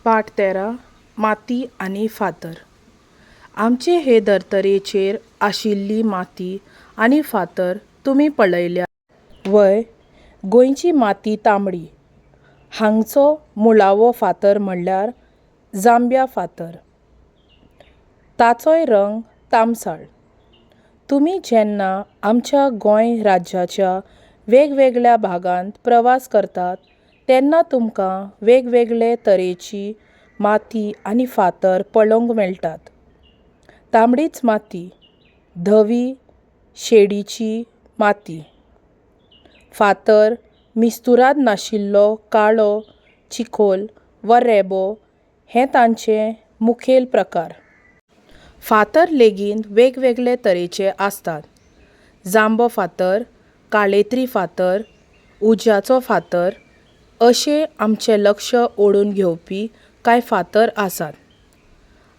पाठ 13, माती आनी फातर. आमचे हे धर्तरेचेर आशिल्ली माती आनी फातर तुमी पळयल्या व्हय? गोंयची माती तांबडी. हांगचो मुळावो फातर म्हणल्यार जांब्या फातर. ताचोय रंग तांबसाळ. तुमी जेन्ना आमच्या गोंय राज्याच्या वेगवेगळ्या भागांत प्रवास करतात तेन्ना तुमकां वेगवेगळे तरेची माती आनी फातर पळोवंक मेळटात. तांबडीच माती, धवी शेडीची माती, फातर मिस्तुराद नाशिल्लो काळो चिखोल वा रेबो हे तांचे मुखेल प्रकार. फातर लेगीत वेगवेगळे तरेचे आसतात. जांबो फातर, काळेत्री फातर, उज्याचो फातर अशे आमचें लक्ष ओडून घेवपी कांय फातर आसात.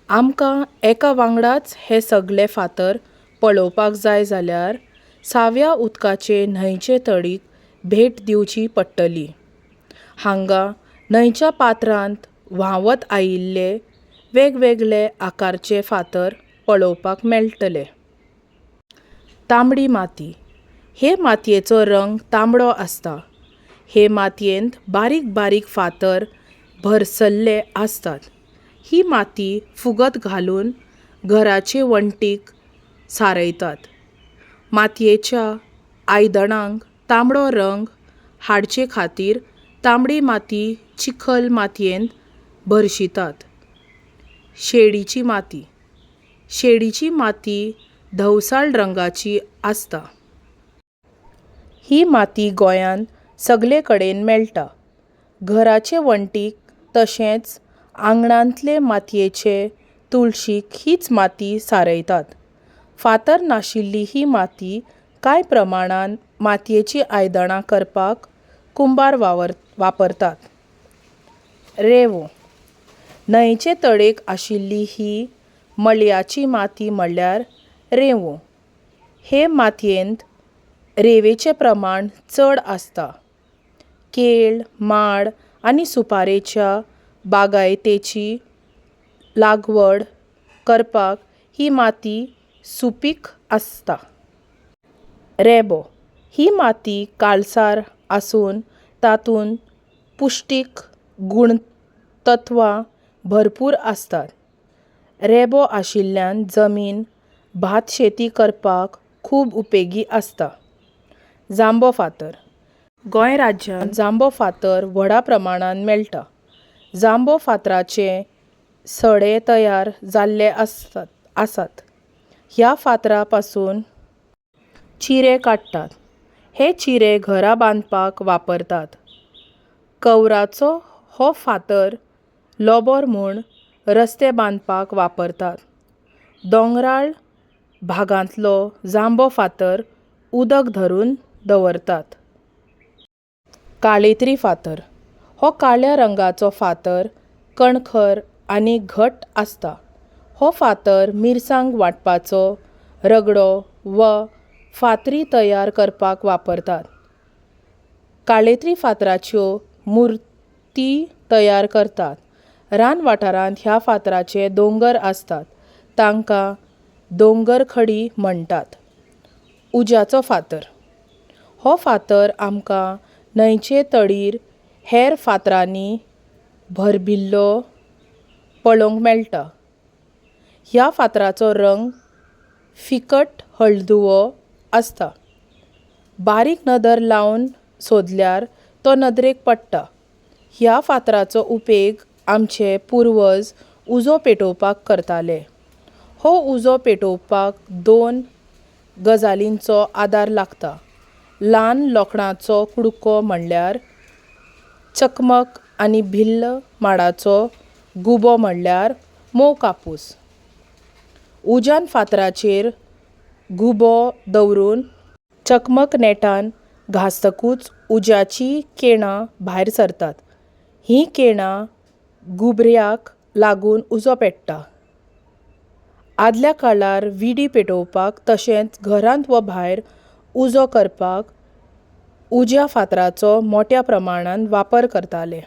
आमकां एका वांगडाच हे सगले फातर पळोवपाक जाय जाल्यार साव्या उदकाचे न्हंयचे तडीक भेट दिवची पडटली. हांगा न्हंयच्या पात्रांत व्हांवत आयिल्ले वेगवेगळे आकारचे फातर पळोवपाक मेळटले. तांबडी माती. हे मातयेचो रंग तांबडो आसता. हे मातयेंत बारीक बारीक फातर भरसल्ले आसतात. ही माती फुगत घालून घराचे वण्टीक सारयतात. मातयेच्या आयदणांक तांबडो रंग हाडचे खातीर तांबडी माती चिखल मातयेंत भरशितात. शेडीची माती. शेडीची माती धवसाळ रंगाची आसता. ही माती गोंयांत सगले कडेन मेळटा. घराचे वण्टीक तशेंच आंगणांतले मातयेचे तुळशीक हीच माती सारयतात. फातर नाशिल्ली ही माती कांय प्रमाणान मातयेचीं आयदणां करपाक कुंबार वापरतात. रेंवो. न्हंयचे तडेक आशिल्ली ही मळयाची माती म्हणल्यार रेंवो. हे मातयेंत रेंवेचें प्रमाण चड आसता. केळ, माड आनी सुपारेच्या बागायतेची लागवड करपाक ही माती सुपीक आसता. रेबो. ही माती काळसार आसून तातूंत पुश्टीक गुणतत्वां भरपूर आसतात. रेबो आशिल्ल्यान जमीन भात शेती करपाक खूब उपेगी आसता. जांबो फातर. गोंय राज्यांत जांबो फातर व्हडा प्रमाणांत मेळटा. जांबो फातराचे सडे तयार जाल्ले आसात. ह्या फातरा पासून चिरे काडटात. हे चिरे घरां बांदपाक वापरतात. कवराचो हो फातर लोबोर म्हूण रस्ते बांदपाक वापरतात. दोंगराळ भागांतलो जांबो फातर उदक धरून दवरतात. काळेत्री फातर. हो काळ्या रंगाचो फातर कणखर आनी घट आसता. हो फातर मिरसांग वांटपाचो रगडो वा फातरी तयार करपाक वापरतात. काळेत्री फातराच्यो मुर्ती तयार करतात. रान वाठारांत ह्या फातराचे दोंगर आसतात. तांकां दोंगरखडी म्हणटात. उज्याचो फातर. हो फातर आमकां न्हंयचे तडीर हेर फातरांनी भरभिल्लो पळोवंक मेळटा. ह्या फातराचो रंग फिकट हळदुवो आसता. बारीक नदर लावन सोदल्यार तो नदरेक पडटा. ह्या फातराचो उपेग आमचे पुर्वज उजो पेटोवपाक करताले. हो उजो पेटोवपाक दोन गजालींचो आदार लागता. ल्हान लोखणाचो कुडको म्हणल्यार चकमक आनी भिल्ल माडाचो गुबो म्हणल्यार मोव कापूस. उज्यान फातराचेर गुबो दवरून चकमक नेटान घासतकूच उज्याचीं केणां भायर सरतात. हीं केणां गुबऱ्याक लागून उजो पेट्टा. आदल्या काळार विडी पेटोवपाक तशेंच घरांत वा भायर उजो करपाक उज्या फातराचो मोट्या प्रमाणान वापर करताले.